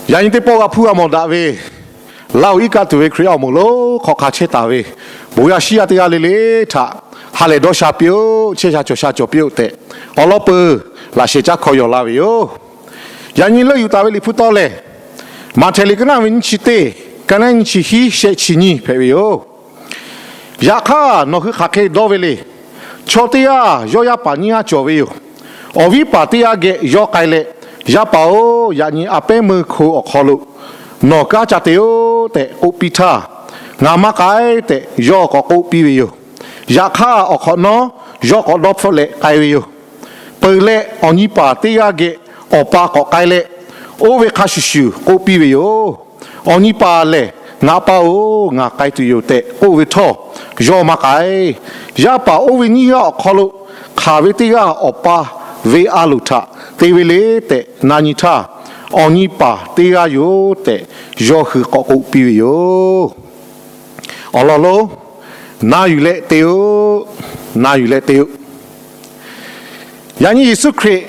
Yaꞈ nyi teˇ pawˆ g'a hpuˇ g'a mawˬ daꞈ ve, Laˇ huˍ iˉ kaˆ tuˬ ve Hkriꞈ yaˇ awˬ moˍ lonˉ hk'aw hk'a chehˇ taˍ ve, bon yaˇ shiˉ yaˇ teˇ g'aˇ le le htaꞈ ha lehˬ dawˇ sha piˇ-oˆ, chehˇ sha cawˬ sha cawˬ piˇ-oˆ tehꞈ, awˬ lawn peuˬ laꞈ sheh caˉ hkawˇ yaw laˇ ve yoˬ. Yaꞈ nyi leuˆ yuˬ taˍ ve Liꞈ hpu tawˇ lehˬ, Maꞈhtehˍ liꞈ ka naˆ ve nyiˇ chi teˇ, ka naˆ nyiˇ chi hiˉ shehˆ chi nyiˇ hpehꞈ ve yoˬ. Yaꞈ hk'aˇ, nawˬ hui hk'aˬ hk'e dawˇ ve le. Chaw teˇ g'aˇ yawˇ yaˇ paˍ nyiˇ g'aˇ cawˬ ve yoˬ. Awˬ viˉ paˍ teˇ g'aˇ geh yawˇ k'ai leh, Yaˇ paˍ-oˬ, yaꞈ nyi a pehˉ meuˇ hko awˬ hk'aw lo nawˬ kanˉ ca te-oˆ tehꞈ k'oˆ piˇ htaˇ, Ngaˬ maˇ k'ai tehꞈ yawˇ k'awꞈ k'oˆ piˇ ve yoˬ. Yaꞈ hk'aˇ, awˬ hk'awꞈ nawˉ yawˇ k'awꞈ dawˇ hpfuhˆ leh k'ai ve yoˬ. Peuˬ leh, awˬ nyi paˍ teˇ g'aˇ geh awˬ pa k'awꞈ k'ai leh, oˇ ve hk'a shuˍ shuˍ k'oˆ piˇ ve yoˬ. Awˬ nyi paˍ lehˬ, Ngaˬ pa-oˬ, ngaˬ k'ai tuˬ yoˬ tehꞈ k'oˆ ve htawˇ, yawˇ maˇ k'ai. Yaˇ paˍ oˇ ve nyiˇ g'aˇ awˬ hk'aw lo hk'aˬ ve teˇ g'aˇ awˬ pa ve a loˍ htaꞈ te ve le tehꞈ na nyi htaˇ, awˬ nyi paˍ teˇ g'aˇ yoˬ tehꞈ yawˇ hui k'awꞈ k'oˆ piˇ ve yoˬ. Awˬ lawn lonˉ, na yuˬ leh te-oˆ, na yuˬ leh te-oˆ. Yaꞈ nyi Yeˍsuˆ Hkriꞈ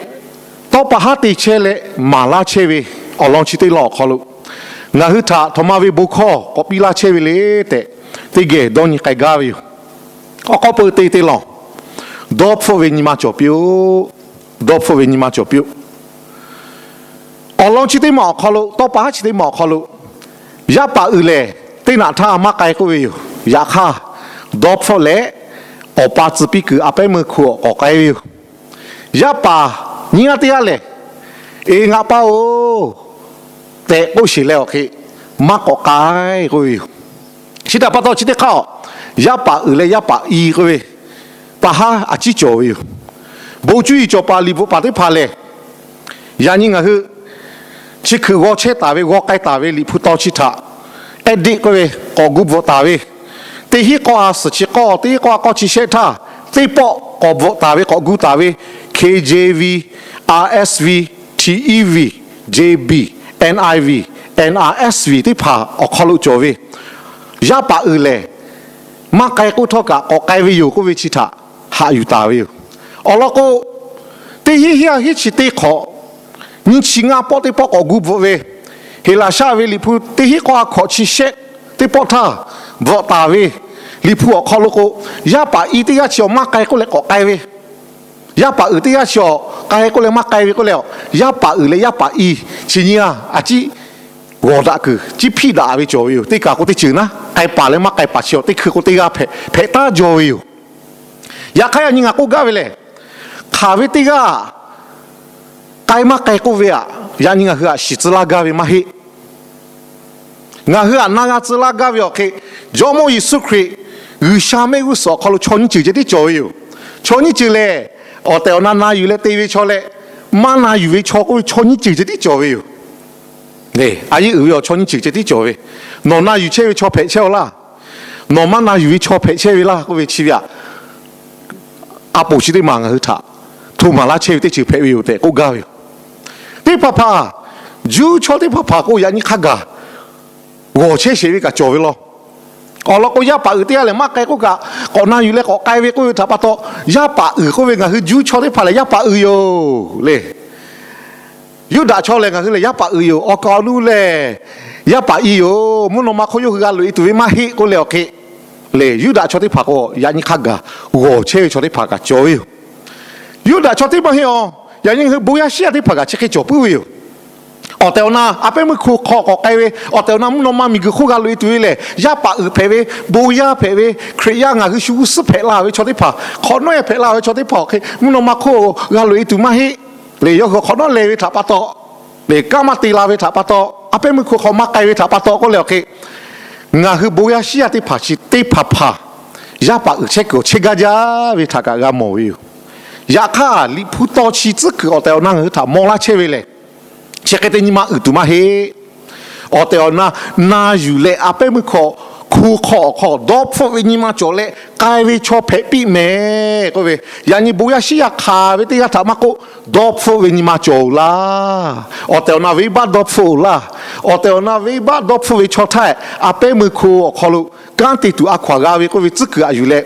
tawˇ pa haˉ te chehˇ leh maˍ laˇ chehˇ ve awˬ lawn chi teˇ lawn awˬ hk'aw lo, ngaˬ hui htaꞈ htaꞈ ma ve bon hkawˇ k'awꞈ piˇ laˇ chehˇ ve le tehꞈ, teˇ geh dawˇ nyi k'ai gaˇ ve yoˬ. Awˬ hk'aw peu te te lawˬ, dawˇ hpfuhˆ ve nyi ma cawˬ piˇ-oˆ. Dawˇ hpfuhˆ ve nyi ma cawˬ piˇ-oˆ. Awˬ lawn chi teˇ maˬ awˬ hk'aw lo, tawˇ pa haˉ chi teˇ maˬ awˬ hk'aw lo, yaˇ paˍ uiˍ lehˬ, teˇ naꞈ htaˇ maˇ k'ai k'oˆ ve yoˬ. Yaꞈ hk'aˇ, dawˇ hpfuhˆ leh awˬ pa tcuh piˇ kuiˬ a pehˉ meuˇ hko k'awꞈ k'ai ve yoˬ. Yaˇ paˍ nyiˇ g'aˇ teˇ g'aˇ lehˬ, Eˬ, ngaˬ pa-oˬ tehꞈ k'oˆ sheˍ leh awˬ hk'e, maˇ k'awꞈ k'ai k'oˆ ve yoˬ. Chi htaꞈ pa taw chi teˇ hk'aˇ, yaˇ paˍ uiˍ leh yaˇ paˍ i k'oˆ ve, pa haˉ a ciˉ cawˬ ve yoˬ. Bon cuˇ yiˍ cawˬ paˍ liꞈ bvuhꞈ paˍ teˇ hpaˍ lehˬ, yaꞈ nyi ngaˬ hui chi hkui g'aw chehˇ taˍ ve, g'aw k'ai taˍ ve Liꞈ hpu tawˇ chi htaꞈ edit k'oˆ ve k'awꞈ gu bvuhꞈ taˍ ve, teˇ hinˉ k'awˇ ha suhˍ chi k'awˇ, teˇ hinˉ k'awˇ ha k'awˇ chi shehˆ htaˇ, teˇ pawˆ k'awꞈ bvuhꞈ taˍ ve, k'awꞈ gu taˍ ve, K J V, R S V, T E V, J B, N I V, N R S V teˇ hpaˍ awˬ hk'aw lo cawˬ ve, yaˇ paˍ uiˍ lehˬ, maˇ k'ai k'oˆ htawˇ kaꞈ k'awꞈ k'ai ve yoˬ k'oˆ ve chi htaꞈ haꞈ yuˬ taˍ ve yoˬ. Awˬ lawn k'o, teˇ hinˉ hiˉ a hiˉ chi teˇ hk'awꞈ, nyiˇ chi ngaˇ pawˆ teˇ pawˆ k'awꞈ gu bvuhꞈ ve, Heˍlaˍsaˆ ve Liꞈ hpu teˇ hinˉ k'awˇ ha hkawꞈ chi shehˆ teˇ pawˆ htaˇ bvuhꞈ taˍ ve Liꞈ hpu awˬ hk'aw lo k'o, yaˇ paˍ i teˇ g'aˇ chi awˬ maˇ k'ai k'oˆ leh k'awꞈ k'ai ve, yaˇ paˍ uiˍ teˇ g'aˇ chi awˬ k'ai k'oˆ leh maˇ k'ai ve k'oˆ leh, yaˇ paˍ uiˍ leh yaˇ paˍ i chi nyiˇ g'aˇ a ciˉ g'awˬ daꞈ kuiˬ, ciˉ hpiˆ daꞈ ve cawˬ ve yoˬ. Teˇ kaˬ k'o teˇ ceuˬ naˉ, k'ai paˍ leh maˇ k'ai paˍ chi awˬ teˇ hkui k'o teˇ g'aˇ hpehꞈ, hpehꞈ taˉ jaw ve yoˬ. Yaꞈ hk'aˇ, yaꞈ nyi ngaˬ k'oˆ gaˇ ve lehˬ, hk'aˬ ve teˇ g'aˇ k'ai maˇ k'ai k'oˆ ve aꞈ, yaꞈ nyi ngaˬ hui aꞈ shiˍ tcuh laˇ gaˇ ve maˇ heˆ. Ngaˬ hui aꞈ na g'a tcuh laˇ gaˇ ve awˬ hk'e, Jawˇmawˇ Yeˍsuˆ Hkriꞈ G'uiˬsha mehˆ g'uˇ suhˍ awˬ hk'aw lo chaw nyiˇ ceuˬ ceh tiˉ cawˬ ve yoˬ. Chaw nyiˇ ceuˬ lehˬ, awˬ tehˬ awˬ na na yuˬ leh te ve chaw leh, maˇ na yuˬ ve chaw k'oˆ ve chaw nyiˇ ceuˬ ceh tiˉ cawˬ ve yoˬ. A yeˇ uiˍ ve awˬ chaw nyiˇ ceuˬ ceh tiˉ cawˬ ve, nawˬ na yuˬ chehˇ ve chaw hpehꞈ chehˇ-aw laˇ. Nawˬ maˇ na yuˬ ve chaw hpehꞈ chehˇ ve laˇ k'oˆ ve chi ve aꞈ, a poˍ chi teˇ maˬ ngaˬ hui htaꞈ hto maˍ laˇ chehˇ ve teˇ ceuˬ hpehꞈ ve yoˬ tehꞈ k'oˆ gaˇ ve yoˬ. Teˇ hpaˍ hpaˍ, Juˇ chaw teˇ hpaˍ hpaˍ k'o, yaꞈ nyi hk'a gaˬ g'awˬ chehˇ sheˍ ve kaꞈ cawˬ ve law. Awˬ lawn k'o, yaˇ paˍ uiˍ teˇ g'aˇ lehˬ maˇ k'ai k'oˆ kaꞈ, k'awꞈ na yuˬ leh k'awꞈ k'ai ve k'oˆ ve htaꞈ pa taw, yaˇ paˍ uiˍ k'oˆ ve ngaˬ hui Juˇ chaw teˇ hpaˍ lehˬ yaˇ paˍ uiˍ yoˬ le. Yuˇdaꞈ chaw lehˬ ngaˬ hui lehˬ yaˇ paˍ uiˍ yoˬ. Awˬ kaˍ awˬ nu lehˬ yaˇ paˍ i yoˬ. Mvuhˇ naw ma hk'oˆ yawˇ hui g'a loꞈ-e tuˬ ve maˇ heˆ k'oˆ leh awˬ hk'e le, Yuˇdaꞈ chaw teˇ hpaˍ k'o, yaꞈ nyi hk'a gaˬ g'awˬ chehˇ ve chaw teˇ hpaˍ kaꞈ cawˬ ve yoˬ. Yuˇdaꞈ chaw teˇ maˇ heˆ-aw, yaꞈ nyi ngaˬ hui bon yaˇ shiˉ yaˇ teˇ hpaˍ kaꞈ chi hk'e cawˬ puiˉ ve yoˬ. Awˬ tehˬ awˬ na a pehˉ meuˇ hko hk'aw k'awꞈ k'ai ve, awˬ tehˬ awˬ na mvuhˇ naw ma miˬguiˬ hk'oˆ g'a loꞈ-e tuˬ ve lehˬ, yaˇ paˍ uiˍ hpehꞈ ve, bon yaˇ hpehꞈ ve, Hkriꞈ yaˇ ngaˬ hui shu g'uˇ suhˉ hpehꞈ la ve chaw teˇ hpaˍ, hk'awꞈ nawˉ yaˇ hpehꞈ la ve chaw teˇ hpaˍ awˬ hk'e mvuhˇ naw ma hk'oˆ g'a loꞈ-e tuˬ maˇ heˆ. Lehˬ, yawˇ hui hk'awꞈ nawˉ leh ve htaꞈ pa taw, lehˬ, kanˉ maˇ te la ve htaꞈ pa taw, a pehˉ meuˇ hko hk'aw maˇ k'ai ve htaꞈ pa taw k'oˆ leh awˬ hk'e, ngaˬ hui bon yaˇ shiˉ yaˇ teˇ hpaˍ chi teˇ hpaˍ hpaˍ yaˇ paˍ uiˍ chehˇ kuiˬ awˬ chehˇ gaˇ jaˇ ve htaꞈ kaꞈ g'a mawˬ ve yoˬ. Yaꞈ hk'aˇ, Liꞈ hpu tawˇ chi tcuhˉ kuiˬ awˬ tehˬ awˬ na ngaˬ hui htaꞈ maw laˇ chehˇ ve lehˬ, chi hk'e te nyi ma uiˍ tuˬ maˇ heˆ. Awˬ tehˬ awˬ na na yuˬ leh a pehˉ meuˇ hko hko hk'aw awˬ hk'aw dawˇ hpfuhˆ ve nyi ma cawˬ leh k'ai ve chaw hpehꞈ piˇ mehˍ k'oˆ ve, yaꞈ nyi bon yaˇ shiˉ yaˇ hk'aˬ ve teˇ g'aˇ htaꞈ maˇ k'oˆ, dawˇ hpfuhˆ ve nyi ma cawˬ-oˬ laˇ. Awˬ tehˬ awˬ na venˇbaˆ dawˇ hpfuhˆ-oˬ laˇ. Awˬ tehˬ awˬ na venˇbaˆ dawˇ hpfuhˆ ve chaw htaˇ, a pehˉ meuˇ hko awˬ hk'aw lo kanˉ te tuˬ a hkaw-anˬ g'a ve k'oˆ ve tcuhˉ kuiˬ aꞈ yuˬ leh,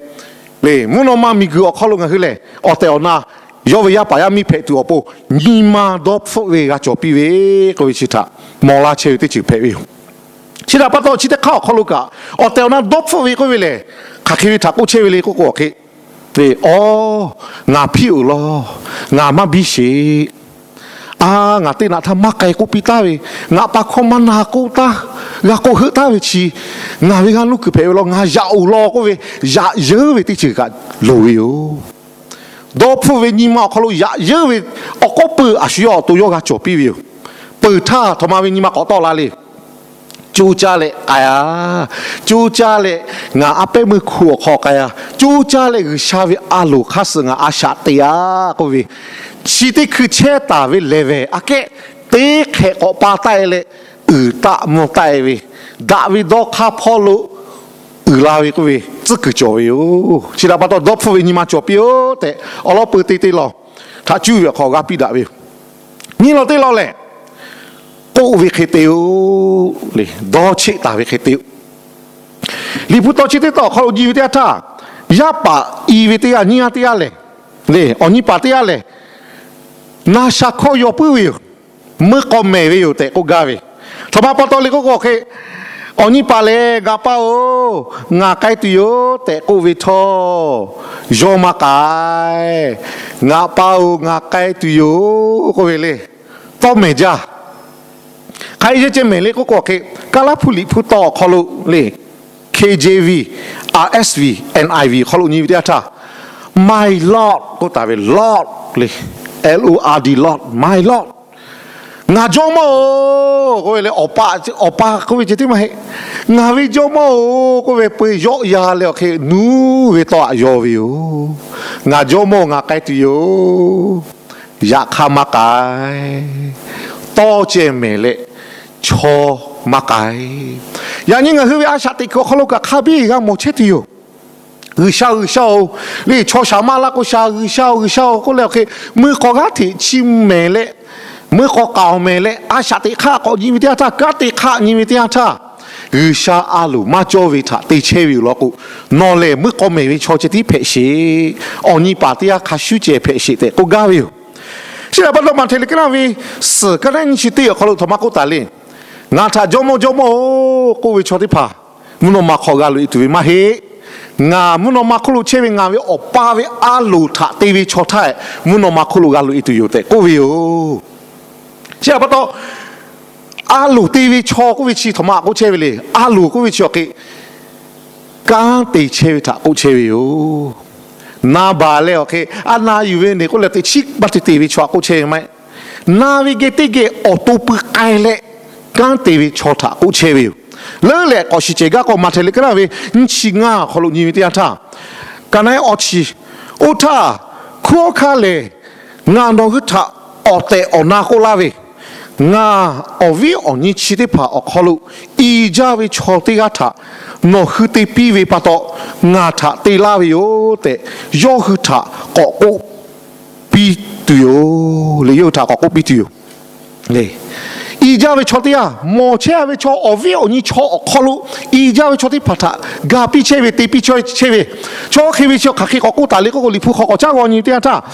lehˬ, mvuhˇ naw ma miˬguiˬ awˬ hk'aw lo ngaˬ hui lehˬ, awˬ tehˬ awˬ na yawˇ ve yaˇ paˍ yaˇ miˇ hpehꞈ tuˬ awˬ pon nyi ma dawˇ hpfuhˆ ve g'a cawˬ piˇ ve k'oˆ ve chi htaꞈ maw laˇ chehˇ ve teˇ ceuˬ hpehꞈ ve yoˬ. Chi htaꞈ pa taw, chi teˇ hk'aˇ awˬ hk'aw lo kaꞈ awˬ tehˬ awˬ na dawˇ hpfuhˆ ve k'oˆ ve lehˬ, hk'aˬ hk'e ve htaꞈ k'oˆ chehˇ ve le k'oˆ k'o hk'e, ve, Awˬ, ngaˬ hpiˇ-oˬ law, ngaˬ maˇ biˇ sheˍ. A, ngaˬ teˇ naꞈ htaˇ maˇ k'ai k'oˆ piˇ taˍ ve, ngaˬ pa hkawˇ maˇ na k'oˆ taˍ, g'a k'oˆ heuˆ taˍ ve chi ngaˬ ve g'aˇ nuˇ kuiˬ hpehꞈ ve law, ngaˬ yaꞈ-oˬ law k'oˆ ve, yaꞈ yeunˇ ve teˇ ceuˬ kaꞈ loˍ ve yoˬ. Dawˇ hpfuhˆ ve nyi ma awˬ hk'aw lo yaꞈ yeunˇ ve awˬ k'awˉ peuˬ a shu yawˇ awˬ to yawˇ g'a cawˬ piˇ ve yoˬ. Peuˬ htaˇ, htaꞈ ma ve nyi ma k'awꞈ tawˆ la le. Coˇ caˇ leh k'ai-a. Coˇ caˇ leh ngaˬ a pehˉ meuˇ hku awˬ hk'aw k'ai-a. Coˇ caˇ leh G'uiˬsha ve a loˍ hk'aˇ suh ngaˬ a shaꞈ teꞈ-a k'oˆ ve, chi teˇ hkui chehˇ taˍ ve lehˬ ve aꞈ kehˉ teˇ hk'ehꞈ k'awꞈ pa taˆ-e leh, uiˍ taˆ mvuh taˆ-e ve, daꞈ ve dawˇ hk'aˇ hpawˇ lo uiˍ la ve k'oˆ ve tcuhˉ kuiˬ cawˬ ve yoˬ. Chi htaꞈ pa taw, dawˇ hpfuhˆ ve nyi ma cawˬ piˇ-oˆ tehꞈ, awˬ lawn peuˬ te te lawˬ htaꞈ cuˇ ve awˬ hk'aw g'a piˇ daꞈ ve yoˬ. Nyi law teˇ law lehˬ, k'oˆ ve hk'e te-o, le, dawˇ cheˆ taˍ ve hk'e te-o. Liꞈ hpu taw chi teˇ taw awˬ hk'aw lo nyi ve teˇ yanˇ htaˇ, yaˇ paˍ i ve teˇ g'aˇ nyiˇ g'aˇ teˇ g'aˇ lehˬ, le, awˬ nyi paˍ teˇ g'aˇ lehˬ, na sha hkawˇ yaw puiˉ ve yoˬ. Meuˇ k'aw mehˍ ve yoˬ tehꞈ k'oˆ gaˇ ve. Htaꞈ ma pa taw le k'oˆ k'o hk'e, awˬ nyi paˍ lehˬ, Ngaˬ pa-oˬ, ngaˬ k'ai tuˬ yoˬ tehꞈ k'oˆ ve htawˇ, yawˇ maˇ k'ai. Ngaˬ pa-oˬ, ngaˬ k'ai tuˬ yoˬ k'oˆ ve le. Tawˇ mehˍ jaˇ. Hk'aˬ hk'e ceh mehˍ le k'oˆ k'o hk'e, Kaˇlaˇ hpu Liꞈ hpu taw awˬ hk'aw lo le, K J V, R S V, N I V hk'aw lo nyi ve teˇ yanˇ htaˇ, My Lord k'oˆ taˍ ve, Lord le, L O R D, Lord, My Lord. Ngaˬ jawˇmawˇ-oˬ k'oˆ ve le, awˬ pa, awˬ pa k'oˆ ve ceh tiˉ maˇ heˆ. Ngaˬ ve jawˇmawˇ-oˬ k'oˆ ve peu-eˬ yawˆ yan leh awˬ hk'e nuˉ ve tawˇ aꞈ yaw ve yoˬ. Ngaˬ jawˇmawˇ-oˬ, ngaˬ k'ai tuˬ yoˬ. Yaꞈ hk'aˇ maˇ k'ai. Tawˇ ceh mehˍ leh chaw maˇ k'ai. Yaꞈ nyi ngaˬ hui ve a shaꞈ teꞈ kuiˬ awˬ hk'aw lo kaꞈ hk'a biˇ g'a mawˬ chehˇ tuˬ yoˬ. G'uiˬsha, G'uiˬsha-oˬ, le, chaw shaˍ maˇ laˇ k'o shaˍ, G'uiˬsha-oˬ, G'uiˬsha-oˬ k'oˆ leh awˬ hk'e, meuˇ k'aw g'aˇ hteꞈ chi mehˍ leh, meuˇ k'aw k'aoˍ mehˍ leh, a shaꞈ teꞈ hk'aˆ k'awꞈ nyi ve teˇ yanˇ htaˇ, kanˉ te hk'aˆ nyi ve teˇ yanˇ htaˇ, G'uiˬsha a loˍ maˇ cawˇ ve htaꞈ te chehˇ ve yoˬ law k'o, nawˬ lehˬ meuˇ k'aw mehˍ ve chaw ceh tiˉ hpehꞈ sheˍ. Awˬ nyi paˍ teˇ g'aˇ hk'a shuˉ ceh hpehꞈ sheˍ tehꞈ k'oˆ gaˇ ve yoˬ. Chi htaꞈ pa taw, Maꞈhtehˍ liꞈ ka naˆ ve suhˍ ka naˆ nyiˇ chi teˇ awˬ hk'aw lo htaꞈ ma k'oˆ taˍ le. Ngaˬ htaꞈ jawˇmawˇ, jawˇmawˇ-oˬ k'oˆ ve chaw teˇ hpaˍ mvuhˇ naw ma hk'aw g'a loꞈ e tuˬ ve maˇ heˆ. Ngaˬ mvuhˇ naw ma hk'oˆ lo chehˇ ve ngaˬ ve Awˬ pa ve a loˍ htaꞈ te ve chaw htaˇ, mvuhˇ naw ma hk'oˆ lo g'a loꞈ e tuˬ yoˬ tehꞈ k'oˆ ve yoˬ. Chi htaꞈ pa taw, a loˍ te ve chaw k'oˆ ve chi htaꞈ ma k'oˆ chehˇ ve le. A loˍ k'oˆ ve chi awˬ hk'e kanˉ te chehˇ ve htaꞈ k'oˆ chehˇ ve yoˬ. Na baˬ leh awˬ hk'e a na yuˬ ve neˬ k'oˆ leh teꞈ chiˉ maˇ te te ve chaw htaꞈ k'oˆ chehˇ ve maˇ heˆ. Na ve geh teˇ geh awˬ to pui k'ai leh kanˉ te ve chaw htaꞈ k'oˆ chehˇ ve yoˬ. Leuˉ lehˬ k'awꞈ shiˍ cehˬ gaˇ k'o, Maꞈhtehˍ liꞈ ka naˆ ve nyiˇ chi ngaˇ awˬ hk'aw lo nyi ve teˇ yanˇ htaˇ, ka naˆ awˇ chi, oˇ htaˇ, hkunˉ hawˉ hkanˇ lehˬ, ngaˬ nawˬ hui htaꞈ awˬ tehˬ awˬ na k'oˆ laˇ ve, ngaˬ awˬ viˉ awˬ nyi chi teˇ hpaˍ awˬ hk'aw lo i jaˇ ve chaw teˇ g'aˇ htaꞈ nawˬ hui te piˇ ve pa taw, ngaˬ htaꞈ te laˇ ve yoˬ tehꞈ, yawˇ hui htaꞈ k'awꞈ k'oˆ piˇ tuˬ yoˬ le. Yawˇ hui htaꞈ k'awꞈ k'oˆ piˇ tuˬ yoˬ le. I jaˇ ve chaw teˇ g'aˇ, mawˬ chehˇ ve chaw, awˬ viˉ awˬ nyi chaw awˬ hk'aw lo i jaˇ ve chaw teˇ hpaˍ htaꞈ ga piˇ chehˇ ve, te piˇ chehˇ ve, chaw hk'e ve chi hk'aˬ hk'e k'awꞈ k'oˆ taˍ le k'oˆ k'o, Liꞈ hpu hk'aw k'awꞈ caˉ g'aw nyi teˇ yanˇ htaˇ,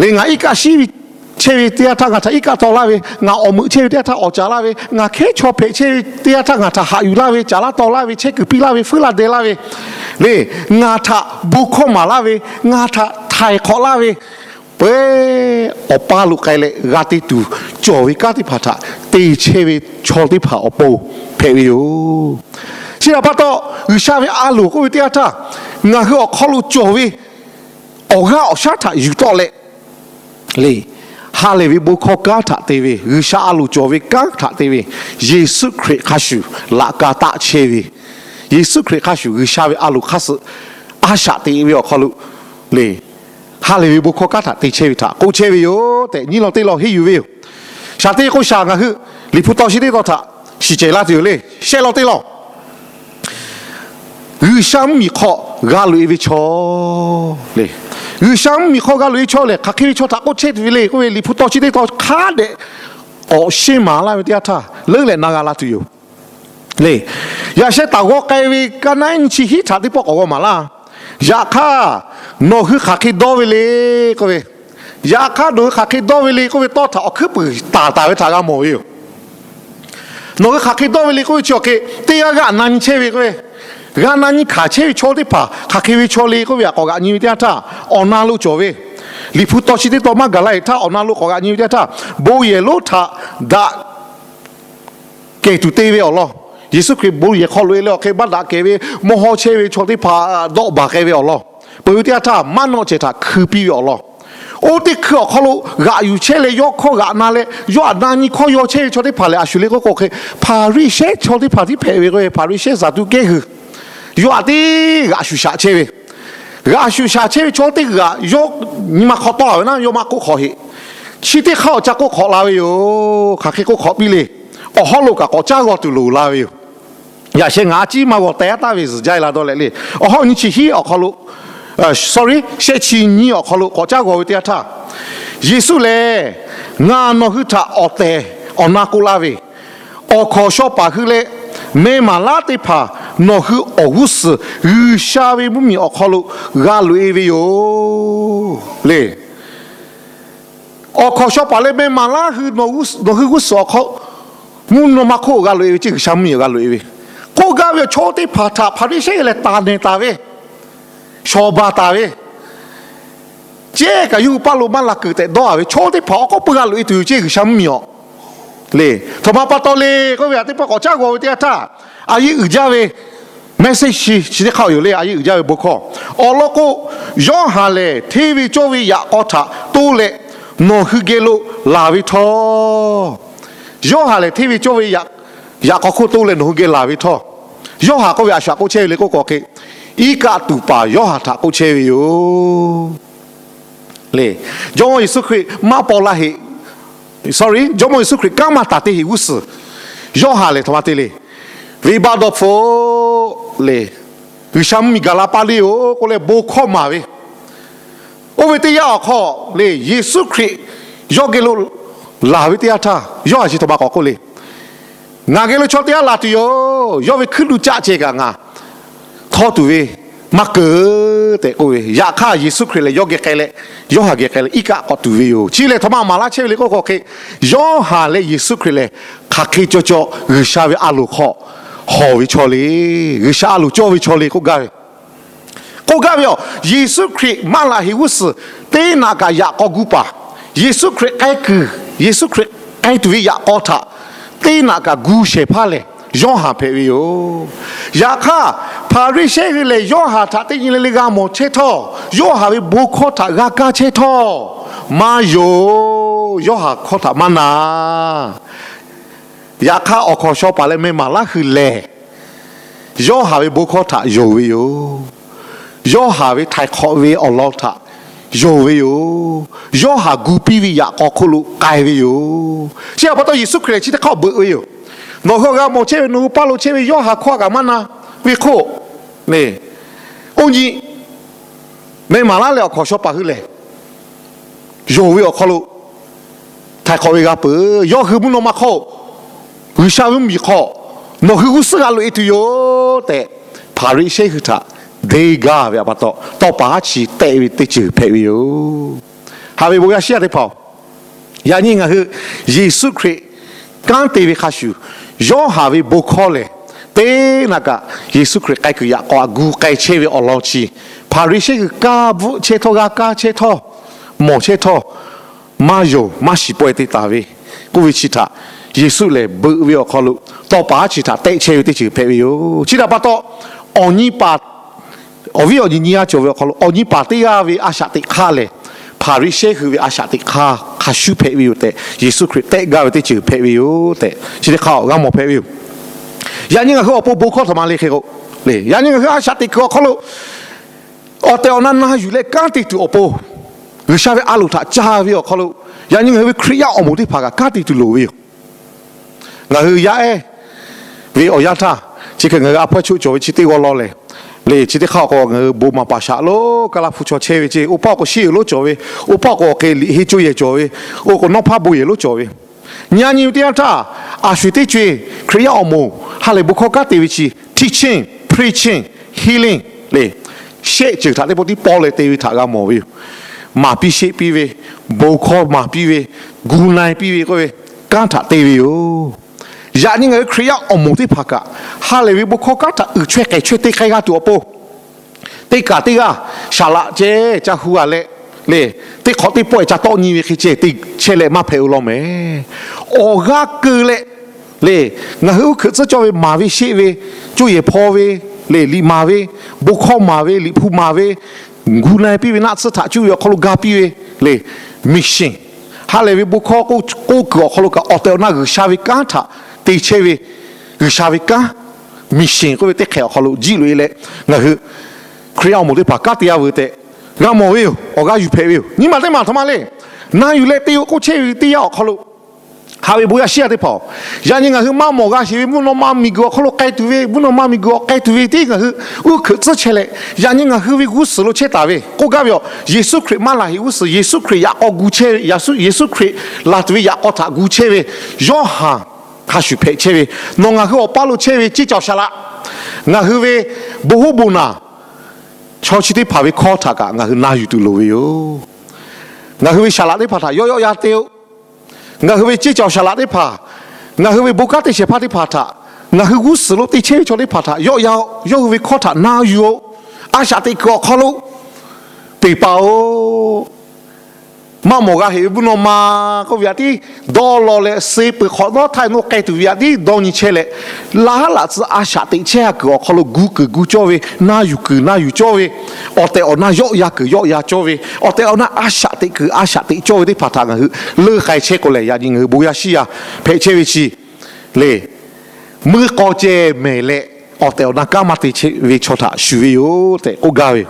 le, ngaˬ iˉ kaˆ shiˉ ve chehˇ ve teˇ yanˇ htaˇ ngaˬ htaꞈ iˉ kaˆ taw laˇ ve, ngaˬ awˬ meuꞈ chehˇ ve teˇ yanˇ htaˇ awˬ caˍ laˇ ve, ngaˬ hkehˉ chaw hpehꞈ chehˇ ve teˇ yanˇ htaˇ ngaˬ htaꞈ haꞈ yuˬ laˇ ve, caˍ laˇ taw laˇ ve, chehˇ kuiˬ piˇ laˇ ve, feuˉ laˇ deh laˇ ve, le, ngaˬ htaꞈ bon hkawˇ maˍ laˇ ve, ngaˬ htaꞈ htaiˍ hk'awꞈ laˇ ve, peuˬ, awˬ pa lo k'ai leh g'a te tuˬ cawˬ ve kanˉ teˇ hpaˍ htaꞈ te chehˇ ve chaw teˇ hpaˍ awˬ pon hpehꞈ ve yoˬ. Chi htaꞈ pa taw, G'uiˬsha ve a loˍ k'oˆ ve teˇ yanˇ htaˇ, ngaˬ hui awˬ hk'aw lo cawˬ ve awˬ g'aˇ awˬ shaˉ htaꞈ yuˬ tawˆ leh, le, ha lehˬ ve bon hkawˇ kanˉ htaꞈ te ve, G'uiˬsha a loˍ cawˬ ve kanˉ htaꞈ te ve, Yeˍsuˆ Hkriꞈ hk'a shuˍ laꞈ ka taˆ chehˇ ve, Yeˍsuˆ Hkriꞈ hk'a shuˍ G'uiˬsha ve a loˍ hk'aˇ suh a shaꞈ teꞈ ve awˬ hk'aw lo, le, ha lehˬ ve bon hkawˇ kanˉ htaꞈ te chehˇ ve htaꞈ k'oˆ chehˇ ve yoˬ tehꞈ, nyiˇ law teˇ law henˇ yuˬ ve yoˬ. Shaˍ te k'o shaˍ ngaˬ hui Liꞈ hpu taw chi teˇ taw htaꞈ shiˍ cehˬ laˇ tuˬ yoˬ le. Shehˆ law teˇ law, G'uiˬsha mvuhˇmiˬ hk'aw g'a loꞈ e ve chaw le. G'uiˬsha mvuhˇmiˬ hk'aw g'a loꞈ e chaw lehˬ, hk'aˬ hk'e ve chaw htaꞈ k'oˆ chehˇ tuˬ ve le k'oˆ ve, Liꞈ hpu taw chi teˇ taw hk'a dehꞈ k'awꞈ sheˉ maˍ laˇ ve teˇ yanˇ htaˇ, leuˉ leh na g'a la tuˬ yoˬ le. Yaꞈ sheh taˍ g'aw k'ai ve kaˇ naˉ nyi chi hiˉ htaꞈ teˇ pawˆ k'awꞈ g'aw maˍ laˇ. Yaꞈ hk'aˇ, nawˬ hui hk'aˬ hk'e dawˇ ve le k'oˆ ve, Yaꞈ hk'aˇ, nawˬ hui hk'aˬ hk'e dawˇ ve le k'oˆ ve tawˇ htaꞈ awˬ hkuiˉ puiˍ taˍ taˍ ve htaꞈ g'a mawˬ ve yoˬ. Nawˬ hui hk'aˬ hk'e dawˇ ve le k'oˆ ve chi awˬ hk'e, teˇ g'aˇ g'aꞈ na nyi chehˇ ve k'oˆ ve, g'aꞈ na nyi hkanˍ chehˇ ve chaw teˇ hpaˍ hk'aˬ hk'e ve chaw le k'oˆ ve htaꞈ k'awꞈ g'aꞈ nyi ve teˇ yanˇ htaˇ, awˬ na lo cawˬ ve, Liꞈ hpu taw chi teˇ taw maˇ gaˬ la-e htaˇ, awˬ na lo k'awꞈ g'aꞈ nyi ve teˇ yanˇ htaˇ, bon yehˬ lonˉ htaꞈ daꞈ kehˬ tuˬ te ve awˬ lawn, Yeˍsuˆ Hkriꞈ bon yehˬ hk'aw loꞈ-e leh awˬ hk'e baˆ daꞈ kehˬ ve mawˇ hawˇ chehˇ ve chaw teˇ hpaˍ dawˆ baˬ k'ai ve awˬ lawn, peuˬ ve teˇ yanˇ htaˇ maˇ nawˆ cehˬ htaꞈ hkui piˇ ve awˬ lawn, oˇ teˇ hkui awˬ hk'aw lo g'aꞈ yuˬ chehˇ leh yawˇ hkawˇ g'aꞈ na leh yawˇ htaꞈ na nyi hkawˇ yaw chehˇ ve chaw teˇ hpaˍ lehˬ, a shu le k'oˆ k'o hk'e, Hpaˍriˍsehˇ chaw teˇ hpaˍ tiˉ hpehꞈ ve k'o, Hpaˍriˍsehˇ Saˍduˆkehˇ hui yawˇ htaꞈ teˇ g'aꞈ shuˍ shaꞈ chehˇ ve, g'aꞈ shuˍ shaꞈ chehˇ ve chaw teˇ g'aꞈ yawˇ nyi ma hk'aw tawˆ-a ve naˉ, yawˇ maˇ k'oˆ hk'awꞈ heꞈ. Chi teˇ hk'aˇ awˬ ca k'oˆ hk'awꞈ la ve yoˬ. Hk'aˬ hk'e k'oˆ hk'awꞈ piˇ le. Awˬ hawˉ lo kaꞈ k'awꞈ caˉ g'aw tuˬ loˍ la ve yoˬ. Yaꞈ sheh ngaˬ a ciˉ maˇ g'aw teh-a taˍ ve zuhˬ jaˇ-e la dawˇ leh le. Awˬ hawˉ nyi chi hiˉ awˬ hk'aw lo, sorry, shehˆ chi nyiˇ awˬ hk'aw lo k'awꞈ caˉ g'aw ve teˇ yanˇ htaˇ, Yeˍsuˆ lehˬ, Ngaˬ nawˬ hui htaꞈ awˬ tehˬ awˬ na k'oˆ laˇ ve, awˬ hkawnˍ shaw paˍ hui leh meh maˍ laˉ teˇ hpaˍ nawˬ hui awˬ g'uˇ suhˍ G'uiˬsha ve mvuhˇmiˬ awˬ hk'aw lo g'a loꞈ-e ve yoˬ le. Awˬ hkawnˍ shaw paˍ leh meh maˍ laˉ hui nawˬ hui g'uˇ suhˍ awˬ hk'aw mvuhˇ naw ma hk'oˆ g'a loꞈ-e ve ceˇ, G'uiˬsha mvuhˇmiˬ g'a loꞈ-e ve. K'oˆ gaˇ ve awˬ chaw teˇ hpaˍ htaꞈ Hpaˍriˍsehˇ lehˬ taˍ nehˬ taˍ ve, shawˍ baˬ taˍ ve, cehˇ kaꞈ yawˇ hui paˇ lo maˇ la kuiˬ tehꞈ dawˇ-a ve chaw teˇ hpaˍ awˬ k'aw pui g'a loꞈ-e tuˬ yoˬ ceˇ, G'uiˬsha mvuhˇmiˬ awˬ le. Htoꞈ ma pa taw le k'oˆ ve, a teˇ pawˆ k'awꞈ caˉ g'aw ve teˇ yanˇ htaˇ, a yeˇ uiˍ jaˇ ve message chi teˇ hk'aˇ yoˬ le, a yeˇ uiˍ jaˇ ve bon hkawˇ. Awˬ lawn k'o, Yoˇhanˬ lehˬ hteˇ ve cawˇ ve yaꞈ k'aw htaꞈ toˇ leh nawˬ hui geh lo laˬ ve htawˇ, Yoˇhanˬ lehˬ hteˇ ve cawˇ ve yaꞈ k'aw hk'oˆ toˇ leh nawˬ hui geh laˬ ve htawˇ, Yoˇhanˬ k'oˆ ve a shaꞈ k'oˆ chehˇ ve le k'oˆ k'o hk'e, iˉ kaˆ tuˍ paˍ Yoˇhanˬ htaꞈ k'oˆ chehˇ ve yoˬ le. Jawˇmawˇ Yeˍsuˆ Hkriꞈ maˇ paw la heꞈ, sorry, Jawˇmawˇ Yeˍsuˆ Hkriꞈ kanˉ maˇ taˍ te heꞈ g'uˇ suhˍ, Yoˇhanˬ lehˬ htoꞈ ma te le. Venˇbaˆ dawˇ hpfuhˆ le, G'uiˬsha mvuhˇmiˬ gaˬ la paˇ le-oˬ k'oˆ leh bon hkawˇ maˍ ve, oˇ ve teˇ yanˇ awˬ hk'aw le, Yeˍsuˆ Hkriꞈ yawˇ geh lo laˬ ve teˇ yanˇ htaˇ, Yoˇhanˬ chi htoꞈ ma k'awꞈ k'oˆ le. Ngaˬ geh lo chaw teˇ g'aˇ laˬ tuˬ yoˬ. Yawˇ ve hkuiˉ nuˆ caˆ ceh kaꞈ ngaˬ htawˇ tuˬ ve maˇ keunˍ tehꞈ k'oˆ ve. Yaꞈ hk'aˇ, Yeˍsuˆ Hkriꞈ lehˬ yawˇ geh k'ai leh, Yoˇhanˬ geh k'ai leh iˉ kaˆ k'awꞈ tuˬ ve yoˬ. Chi lehˬ htoꞈ ma maˍ laˇ chehˇ ve le k'oˆ k'o hk'e, Yoˇhanˬ leh Yeˍsuˆ Hkriꞈ lehˬ hk'aˬ hk'e cawˬ cawˬ G'uiˬsha ve a loˍ hk'aw hawˬ ve chaw le, G'uiˬsha a loˍ cawˇ ve chaw le k'oˆ gaˇ ve. K'oˆ gaˇ ve yoˬ. Yeˍsuˆ Hkriꞈ maˇ laˬ heꞈ g'uˇ suhˍ teˇ naꞈ kaꞈ yaꞈ k'aw gu paˍ, Yeˍsuˆ Hkriꞈ k'ai kuiˬ, Yeˍsuˆ Hkriꞈ k'ai tuˬ ve yaꞈ k'aw htaꞈ teˇ naꞈ kaꞈ gu shehˍ hpaˇ lehˬ, Yoˇhanˬ hpehꞈ ve yoˬ. Yaꞈ hk'aˇ, Hpaˍriˍsehˇ hui lehˬ Yoˇhanˬ htaꞈ teˇ nyi le le g'a mawˬ chehˇ htawˇ, Yoˇhanˬ ve bon hkawˇ htaꞈ g'a kaˇ chehˇ htawˇ, maˇ yonˍ. Yoˇhanˬ hkawˇ htaꞈ maˇ na. Yaꞈ hk'aˇ, awˬ hkawnˍ shaw paˍ leh meh maˍ laˉ hui lehˬ, Yoˇhanˬ ve bon hkawˇ htaꞈ yonˍ ve yoˬ. Yoˇhanˬ ve htaiˍ hk'awꞈ ve awˬ lawn htaꞈ yonˍ ve yoˬ. Yoˇhanˬ gu piˇ ve yaꞈ k'aw hk'oˆ lo k'ai ve yoˬ. Chi htaꞈ pa taw, Yeˍsuˆ Hkriꞈ lehˬ chi teˇ hk'aˇ beuꞈ ve yoˬ. Nawˬ hui g'a mawˬ chehˇ ve, nawˬ hui paˇ lo chehˇ ve Yoˇhanˬ hkawˇ kaꞈ maˇ na ve hk'oˆ, oˇ nyi meh maˍ laˉ leh awˬ hkawnˍ shaw paˍ hui lehˬ, yonˍ ve awˬ hk'aw lo htaiˍ hk'awꞈ ve g'a peuˬ. Yawˇ hui mvuhˇ naw ma hk'aw, G'uiˬsha ve mvuhˇmiˬ hk'aw nawˬ hui g'uˇ suhˉ g'a loꞈ-e tuˬ yoˬ tehꞈ, Hpaˍriˍsehˇ hui htaꞈ deˇ gaˇ ve pa taw, tawˇ pa haˉ chi tehˆ ve teˇ ceuˬ hpehꞈ ve yoˬ. Haꞈ ve bon yaˇ shiˉ yaˇ teˇ hpaˍ-oˬ, yaꞈ nyi ngaˬ hui Yeˍsuˆ Hkriꞈ kanˉ te ve hk'a shuˍ, Yoˇhanˬ ve bon hkawˇ lehˬ, teˇ naꞈ kaꞈ Yeˍsuˆ Hkriꞈ k'ai kuiˬ yaꞈ k'aw htaꞈ gu k'ai chehˇ ve awˬ lawn chi, Hpaˍriˍsehˇ hui kaˇ bvuhˆ chehˇ htawˇ, g'a kaˇ chehˇ htawˇ, mawˬ chehˇ htawˇ, maˇ yonˍ maˇ shiˍ pawehˇ te taˍ ve k'oˆ ve chi htaꞈ Yeˍsuˆ lehˬ beuꞈ ve awˬ hk'aw lo tawˇ pa haˉ chi htaꞈ tehˆ chehˇ ve teˇ ceuˬ hpehꞈ ve yoˬ. Chi htaꞈ pa taw, awˬ nyi paˍ, awˬ viˉ awˬ nyi nyiˇ g'aˇ cawˬ ve awˬ hk'aw lo awˬ nyi paˍ teˇ g'aˇ ve a shaꞈ teꞈ hk'aˇ lehˬ, Hpaˍriˍsehˇ hui ve a shaꞈ teꞈ hk'aˇ hk'a shuˉ hpehꞈ ve yoˬ tehꞈ, Yeˍsuˆ Hkriꞈ tehˆ gaˇ ve teˇ ceuˬ hpehꞈ ve yoˬ tehꞈ, chi teˇ hk'aˇ g'a mawˬ hpehꞈ ve yoˬ. Yaꞈ nyi ngaˬ hui awˬ pon bon hkawˇ htaꞈ ma le hk'e k'o, yaꞈ nyi ngaˬ hui a shaꞈ teꞈ kuiˬ awˬ hk'aw lo awˬ tehˬ awˬ na na yuˬ leh kanˉ te tuˬ awˬ pon, G'uiˬsha ve a loˍ htaꞈ ca ve awˬ hk'aw lo, yaꞈ nyi ngaˬ hui ve Hkriꞈ yaˇ awˬ moˍ teˇ hpaˍ kaꞈ kanˉ te tuˬ loˍ ve yoˬ. Ngaˬ hui yaˇ ehˉ ve awˬ yanˇ htaˇ, chi hk'e ngaˬ hui a hpawehˇ choˆ cawˬ ve chi teˇ g'aw law lehˬ, le chi teˇ hk'aˇ awˬ k'o ngaˬ hui bon maˍ paˍ shaꞈ lonˉ kaˇ laˇ hpu chaw chehˇ ve ceˇ, oˇ paˆ k'o shiˉ yeˬ lonˉ cawˬ ve, oˇ paˆ k'o awˬ hk'e liꞈ henˇ coˇ yehˬ cawˬ ve, oˇ k'o nawˉ hpaˇ bon yehˬ lonˉ cawˬ ve, nyi a nyi ve teˇ yanˇ htaˇ, a shu-eˬ teˇ co-eˬ Hkriꞈ yaˇ awˬ moˍ ha lehˬ bon hkawˇ kanˉ te ve chi teaching, preaching, healing le, shehˆ ceuˬ htaꞈ teˇ pawˆ tiˉ paw leh te ve htaꞈ g'a mawˬ ve yoˬ. maˍ piˇ sheˆ piˇ ve, bon hkawˇ maˍ piˇ ve, gu na-e piˇ ve k'oˆ ve kanˉ htaꞈ te ve yoˬ. Yaꞈ nyi ngaˬ hui Hkriꞈ yaˇ awˬ moˍ teˇ hpaˍ kaꞈ, ha lehˬ ve bon hkawˇ kanˉ htaꞈ uiˍ chaweh k'ehˬ chaweh te k'ai g'a tuˬ awˬ pon, teˇ kaˬ teˇ g'aˇ saˍ laꞈ ceh ca hu a leh, lehˬ teˇ hk'awꞈ teˇ pawˆ-e ca tawˆ nyi ve hk'e ceh te chehˇ leh maˇ hpehꞈ-o law mehˍ. Awˬ g'aˇ keu leh, lehˬ ngaˬ hui uˉ hkeuꞈ tcuhˉ cawˇ ve maˍ ve sheˆ ve, coˇ yehˬ hpaw ve, lehˬ liꞈ maˍ ve, bon hkawˇ maˍ ve, liꞈ hpu maˍ ve, gu na-e piˇ ve naˆ tsuhˇ htaꞈ cuˇ ve awˬ hk'aw lo ga piˇ ve, lehˬ mission, ha lehˬ ve bon hkawˇ k'oˆ kuiˬ awˬ hk'aw lo kaꞈ awˬ tehˬ awˬ na G'uiˬsha ve kanˉ htaꞈ te chehˇ ve, G'uiˬsha ve kanˉ, mission k'oˆ ve teˇ hk'ehꞈ awˬ hk'aw lo jiˆ loꞈ-e leh, ngaˬ hui Hkriꞈ yaˇ awˬ moˍ teˇ hpaˍ kanˉ te yaˇ veuˬ tehꞈ g'a mawˬ ve yoˬ. Awˬ g'aˇ yuˬ hpehꞈ ve yoˬ. Nyi ma teˇ maˬ htaꞈ ma le, na yuˬ leh te-o k'oˆ chehˇ ve teˇ yanˇ awˬ hk'aw lo, haꞈ ve bon yaˇ shiˉ yaˇ teˇ hpaˍ-oˬ, yaꞈ nyi ngaˬ hui maˇ mawˬ g'a sheˍ ve mvuhˇ naw ma miˬguiˬ awˬ hk'aw lo k'ai tuˬ ve, mvuhˇ naw ma miˬguiˬ awˬ k'ai tuˬ ve tiˉ ngaˬ hui uˉ hkeuꞈ tcuhˉ chehˇ leh, yaꞈ nyi ngaˬ hui ve g'uˇ suhˍ lo chehˇ taˍ ve k'oˆ gaˇ ve yoˬ. Yeˍsuˆ Hkriꞈ maˇ laˬ heˍ g'uˇ suhˍ, Yeˍsuˆ Hkriꞈ yaꞈ k'aw gu chehˇ ve, Yeˍsuˆ Hkriꞈ laˬ tuˬ ve yaꞈ k'aw htaꞈ gu chehˇ ve Yoˇhanˬ hk'a shuˍ hpehꞈ chehˇ ve, nawˬ ngaˬ hui awˬ paˇ lo chehˇ ve ceˇ caoˬ saˍ laꞈ, ngaˬ hui ve bon hoˉ bon naˬ, chaw chi teˇ hpaˍ ve hkawˇ htaꞈ kaꞈ ngaˬ hui na yuˬ tuˬ loˍ ve yoˬ. Ngaˬ hui ve saˍ laꞈ teˇ hpaˍ htaꞈ yawˆ yawˆ yan te-o. Ngaˬ hui ve ceˇ caoˬ saˍ laꞈ teˇ hpaˍ, ngaˬ hui ve bon kanˉ te shehˍ hpaˇ teˇ hpaˍ htaꞈ, ngaˬ hui g'uˇ suhˍ lo te chehˇ ve chaw teˇ hpaˍ htaꞈ yawˆ yan-o. Yawˇ hui ve hkawˇ htaꞈ na yuˬ-o. A shaꞈ teꞈ kuiˬ awˬ hk'aw lo peˬ paˍ-oˬ, maˇ mawˬ g'a heˍ ve mvuhˇ naw ma k'oˆ ve yaꞈ tiˉ dawˇ law leh, suh peuˬ hk'awꞈ nawˉ htaiˇ nawˉ k'ai tuˬ ve yaꞈ tiˉ dawˇ nyi chehˇ leh, laˇ haˉ laꞈ tcuh a shaꞈ teꞈ chehˇ ha kuiˬ awˬ hk'aw lo gu kuiˬ gu cawˇ ve, na yuˬ kuiˬ na yuˬ cawˇ ve, awˬ tehˬ awˬ na yawˆ yan kuiˬ yawˆ yan cawˇ ve, awˬ tehˬ awˬ na a shaꞈ teꞈ kuiˬ a shaꞈ teꞈ cawˇ ve teˇ hpaˍ htaꞈ ngaˬ hui leuˆ k'ai chehˇ k'o lehˬ, yaꞈ nyi ngaˬ hui bon yaˇ shiˉ yaˇ hpehꞈ chehˇ ve chi lehˬ, meuˇ k'aw ceh mehˍ leh, awˬ tehˬ awˬ na kanˉ maˇ te chehˇ ve chaw htaꞈ shuˍ ve yoˬ tehꞈ k'oˆ gaˇ ve yoˬ.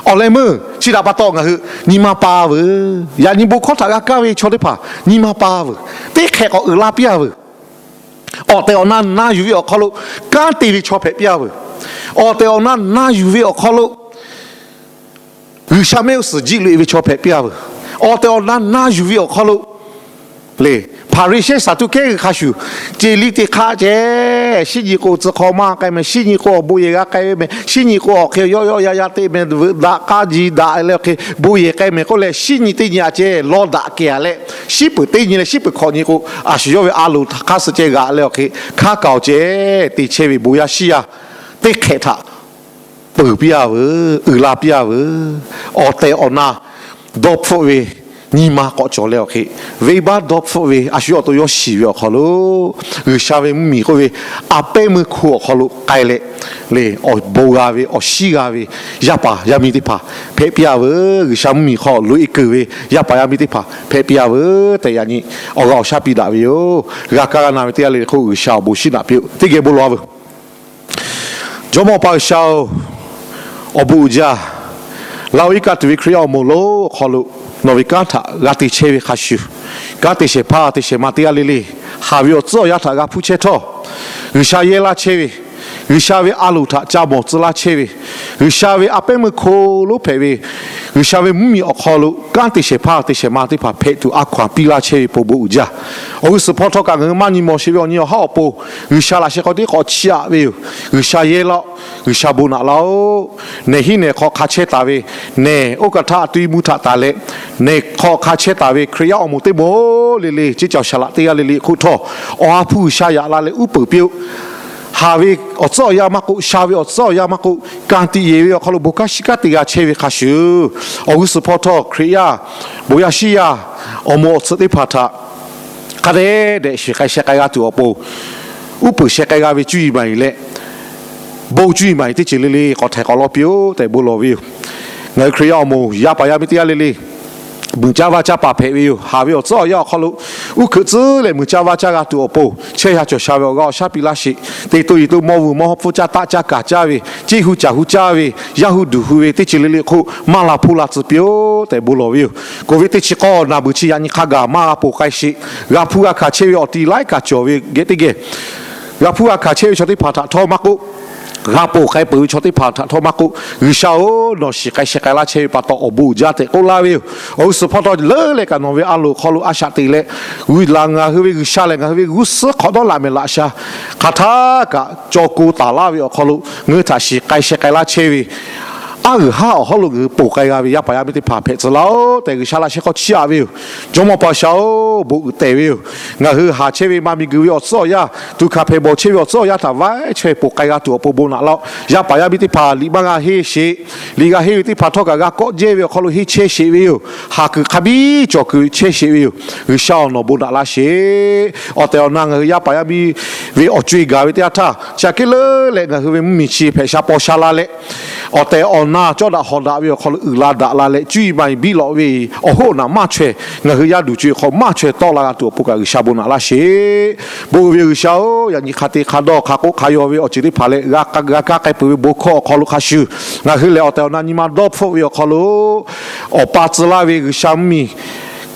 Awˬ leh meuˇ chi htaꞈ pa taw ngaˬ hui nyi ma pa veuˬ. Yaꞈ nyi bon hkawˇ htaꞈ g'a kaˇ ve chaw teˇ hpaˍ nyi ma pa veuˬ. Teˇ hk'ehꞈ k'awꞈ uiˍ la piˇ-a veuˬ. Awˬ tehˬ awˬ na na yuˬ ve awˬ hk'aw lo kanˉ te ve chaw hpehꞈ piˇ-a veuˬ. Awˬ tehˬ awˬ na na yuˬ ve awˬ hk'aw lo G'uiˬsha mehˆ g'uˇ suhˍ jiˆ loꞈ-e ve chaw hpehꞈ piˇ-a veuˬ. Awˬ tehˬ awˬ na na yuˬ ve awˬ hk'aw lo lehˬ, Hpaˍriˍsehˇ Saˍduˆkehˇ g'uiˬ hk'a shuˍ, ce liˇ te hk'aˆ ceh, shinˉ nyi k'o tcuh hk'aw maˇ k'ai mehˍ, shinˉ nyi k'o awˬ bon yehˬ g'a k'ai ve mehˍ, shinˉ nyi k'o awˬ hk'e yawˆ yawˆ yan yan te mehˍ, veuꞈ daꞈ k'aˇ ji daꞈ leh awˬ hk'e bon yehˬ k'ai mehˍ k'oˆ leh, shinˉ nyi teˇ nyi a ceh law daꞈ kehˬ-a leh, shinˉ peuˬ teˇ nyi leh shinˉ peuˬ hkawꞈ nyi k'o, a shu yawˇ ve a loˍ htaꞈ hk'aˇ suh ceh g'aꞈ leh awˬ hk'e hk'aˇ kaꞈ awˬ ceh te chehˇ ve bon yaˇ shiˉ yaˇ teˇ hk'ehꞈ htaꞈ peuˬ piˇ-a veuˬ, uiˍ la piˇ-a veuˬ. Awˬ tehˬ awˬ na dawˇ hpfuhˆ ve nyi ma k'awꞈ cawˬ leh awˬ hk'e, venˇbaˆ dawˇ hpfuhˆ ve a shu yawˇ awˬ to yawˇ shiˍ ve awˬ hk'aw lo, G'uiˬsha ve mvuhˇmiˬ k'oˆ ve a pehˉ meuˇ hko awˬ hk'aw lo k'ai leh, lehˬ awˬ bon g'a ve awˬ shiˉ g'a ve yaˇ paˍ yaˇ miˇ teˇ hpaˍ hpehꞈ piˇ-a veuˬ. G'uiˬsha mvuhˇmiˬ hk'aw loꞈ-e keunˍ ve yaˇ paˍ yaˇ miˇ teˇ hpaˍ hpehꞈ piˇ-a veuˬ tehꞈ yaꞈ nyi awˬ g'aˇ awˬ shaˉ piˇ daꞈ ve yoˬ. G'a kaˇ g'a na ve teˇ g'aˇ le le hk'oˆ G'uiˬsha awˬ bon shiˉ naꞈ piˇ-oˆ. Teˇ geh bon lawˬ-a veuˬ. Jawˇmawˇ Awˬ pa G'uiˬsha-oˬ, awˬ bon uiˍ jaˇ. Laˇ-oˆ iˉ kaˆ tuˬ ve Hkriꞈ yaˇ awˬ moˍ lonˉ awˬ hk'aw lo nawˬ ve kanˉ htaꞈ g'a te chehˇ ve hk'a shuˍ, kanˉ te shehˍ hpaˇ te shehˍ ma teˇ g'aˇ le le, haˍ ve awˬ tcuhˉ awˬ yanˇ htaꞈ g'a hpuˇ chehˇ htawˇ, G'uiˬsha yehˇ laˇ chehˇ ve, G'uiˬsha ve a loˍ htaꞈ ca mawˬ tcuh laˇ chehˇ ve, G'uiˬsha ve a pehˉ meuˇ hko lonˉ hpehꞈ ve, G'uiˬsha ve mvuhˇmiˬ awˬ hk'aw lo kanˉ te shehˍ hpaˇ te shehˍ ma teˇ hpaˍ hpehꞈ tuˬ a hkaw-anˬ piˇ laˇ chehˇ ve pon bon uiˍ jaˇ. Awˬ g'uˇ suhˍ hpawˇ htawˇ kaꞈ ngaˬ hui maˇ nyi mawˬ sheˍ ve awˬ nyi awˬ haˉ awˬ pon G'uiˬsha laꞈ sheh hk'aw tiˉ k'awꞈ chiˇ aꞈ ve yoˬ. G'uiˬsha yehˇ laˇ-oˆ. G'uiˬsha bon naꞈ laˇ-oˆ. Nehˬ hinˉ nehˬ hk'aw hk'a chehˇ taˍ ve, nehˬ oˇ kaˬ htaˇ a tu i mvuh htaꞈ taˍ leh, nehˬ hk'aw hk'a chehˇ taˍ ve Hkriꞈ yaˇ awˬ moˍ teˇ moˍ le le, ceˇ caoˬ saˍ laꞈ teˇ g'aˇ le le hk'oˆ htawˇ, awˬ ha hpu G'uiˬsha yaꞈ la leh uˉ peunˍ piˇ-oˆ. Haˍ ve awˬ tcuhˉ awˬ yanˇ maˇ k'oˆ, sha ve awˬ tcuhˉ awˬ yanˇ maˇ k'oˆ, ka tiꞈ yeˬ ve awˬ hk'aw lo bon kanˉ shiˉ kanˉ te g'a chehˇ ve hk'a shuˍ, awˬ g'uˇ suhˍ hpawˇ htawˇ Hkriꞈ yaˇ, bon yaˇ shiˉ yaˇ, awˬ moˍ awˬ tsuhꞈ teˇ hpaˍ htaꞈ hk'a dehꞈ dehꞈ shiˍ k'ai sheh k'ai g'a tuˬ awˬ pon, uˉ peunˍ sheh k'ai g'a ve cuˇ yiˍ maˍ yiˍ leh, bon cuˇ yiˍ maˍ yiˍ teˇ ceuˬ le le k'awꞈ htaiˍ k'awꞈ lawˇ piˇ-oˆ tehꞈ bon lawˬ ve yoˬ. Ngaˬ hui Hkriꞈ yaˇ awˬ moˍ yaˇ paˍ yaˇ miˇ teˇ g'aˇ le le, muiˬ caˇ vaˇ caˇ paˍ hpehꞈ ve yoˬ. Haˍ ve awˬ tcuhˉ awˬ yanˇ awˬ hk'aw lo uˉ hkeuꞈ tcuhˉ leh muiˬ caˇ vaˇ caˇ g'a tuˬ awˬ pon, chehˇ sha cawˬ sha ve awˬ g'aˇ awˬ shaˉ piˇ laˇ sheˍ. Te to yiˍ to mawˇ vuiˬ mawˇ hpfuhˇ caˇ taˆ caˇ kaˍ caˇ ve, ceˇ hu caˬ hu caˇ ve, yaˇ hu duˬ hu ve teˇ ceuˬ le le hk'oˆ maˇ la hpoˇ la tcuh piˇ-oˆ tehꞈ bon lawˬ ve yoˬ. Covid teˇ chi k'awˇ naˬ beuˬ chi yaꞈ nyi hk'a gaˬ maˇ g'a ponˬ k'ai sheˍ. G'a hpuˇ g'a hkanˍ chehˇ ve awˬ ti laiˉ kaꞈ cawˬ ve geh teˇ geh, g'a hpuˇ g'a hkanˍ chehˇ ve chaw teˇ hpaˍ htaꞈ htawˇ maˇ k'oˆ, g'a ponˬ k'ai peuˬ ve chaw teˇ hpaˍ htaꞈ htawˇ maˇ k'oˆ, G'uiˬsha-oˬ, nawˬ shiˍ k'ai sheh k'ai laˇ chehˇ ve pa taw awˬ bon uiˍ jaˇ tehꞈ k'oˆ laˇ ve yoˬ. Awˬ g'uˇ suhˍ hpawˇ htawˇ leuˉ leh kaꞈ nawˬ ve a loˍ hk'aw lo a shaꞈ teꞈ leh, g'uiˬ laˬ ngaˬ hui ve G'uiˬsha lehˬ ngaˬ hui ve g'uˇ suhˉ hk'awꞈ nawˉ laꞈ mehˍ laꞈ sha hk'aˬ htaˇ kaꞈ caw ko taˍ laˇ ve awˬ hk'aw lo ngaˬ hui htaꞈ shiˍ k'ai sheh k'ai laˇ chehˇ ve, aˉ g'uiˬ haˉ awˬ hawˉ lo ngaˬ hui ponˬ k'ai g'a ve yaˇ paˍ yaˇ miˇ teˇ hpaˍ hpehꞈ tcuh laˇ-oˆ tehꞈ G'uiˬsha laꞈ sheh hk'aw chiˇ aꞈ ve yoˬ. Jawˇmawˇ Paˍ G'uiˬsha-oˬ, bon uiˍ tehˬ ve yoˬ. Ngaˬ hui haˍ chehˇ ve maˇ miˬguiˬ ve awˬ tcuhˉ awˬ yanˇ, tuꞈ hkanˍ hpehꞈ bawˬ chehˇ ve awˬ tcuhˉ awˬ yanˇ htaꞈ vaiˉ chaweh ponˬ k'ai g'a tuˬ awˬ pon bon naꞈ laˇ-oˆ. Yaˇ paˍ yaˇ miˇ teˇ hpaˍ liꞈ maˇ g'a henˇ sheˍ. Liꞈ g'a henˇ ve teˇ hpaˍ htawˇ kaꞈ g'a kawˆ jehˇ ve awˬ hk'aw lo henˇ chehˇ sheˍ ve yoˬ. Haˍ kuiˬ hk'a biˇ cawˬ kuiˬ chehˇ sheˍ ve yoˬ. G'uiˬsha awˬ nawˬ bon naꞈ laˇ sheˍ. Awˬ tehˬ awˬ na ngaˬ hui yaˇ paˍ yaˇ miˇ ve awˬ co-e gaˬ ve teˇ yanˇ htaˇ, chi hk'e leuˉ leh ngaˬ hui ve mvuhˇmiˬ chi hpehꞈ sha paw sha la leh, awˬ tehˬ awˬ na cawˇ daꞈ hawˍ daꞈ ve awˬ hk'aw lo uiˍ la daꞈ la leh cuˇ yiˍ maˇ yiˍ biˇ lawꞈ ve awˬ hoˉ awˬ naꞈ maˇ chaweh, ngaˬ hui yaˇ duˬ co-e hk'aw maˇ chaweh tawˆ la g'a tuˬ awˬ pon kaꞈ G'uiˬsha bon naꞈ laˇ sheˍ. Bon uiˍ ve G'uiˬsha-oˬ, yaꞈ nyi hk'a te hk'a dawˇ hk'a k'oˆ hk'a yaw ve awˬ ceuˬ teˇ hpaˍ leh g'a g'a kaˇ k'ai peuˬ ve bon hkawˇ awˬ hk'aw lo hk'a shuˍ, ngaˬ hui lehˬ awˬ tehˬ awˬ na nyi ma dawˇ hpfuhˆ ve awˬ hk'aw lo, awˬ pa tcuh laˇ ve G'uiˬsha mvuhˇmiˬ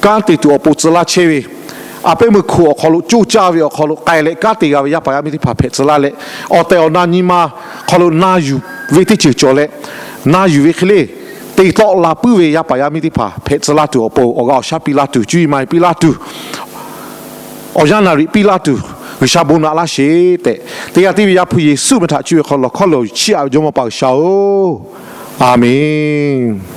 kanˉ te tuˬ awˬ pon tcuh laˇ chehˇ ve, a pehˉ meuˇ hko awˬ hk'aw lo coˇ caˇ ve awˬ hk'aw lo k'ai leh kanˉ te g'a ve yaˇ paˍ yaˇ miˇ teˇ hpaˍ hpehꞈ tcuh laˇ leh, awˬ tehˬ awˬ na nyi ma hk'aw lo na yuˬ ve teˇ ceuˬ cawˬ leh, na yuˬ ve hk'e le te tawˆ la puiˉ ve yaˇ paˍ yaˇ miˇ teˇ hpaˍ hpehꞈ tcuh laˇ tuˬ awˬ pon awˬ g'a awˬ shaˉ piˇ laˇ tuˬ, cuˇ yiˍ maˇ yiˍ piˇ laˇ tuˬ, awˬ yanˇ naˍ riˍ piˇ laˇ tuˬ, G'uiˬsha bon naꞈ laˇ sheˍ tehꞈ, teˇ g'aˇ tiˉ ve Yaˇ hpu Yeˍsuˆ meh htaꞈ cuˇ ve hk'aw lawˬ hkawˉ lawˬ chiˇ aꞈ ve Jawˇmawˇ Paˍ G'uiˬsha-oˬ, Aˍmenˍ.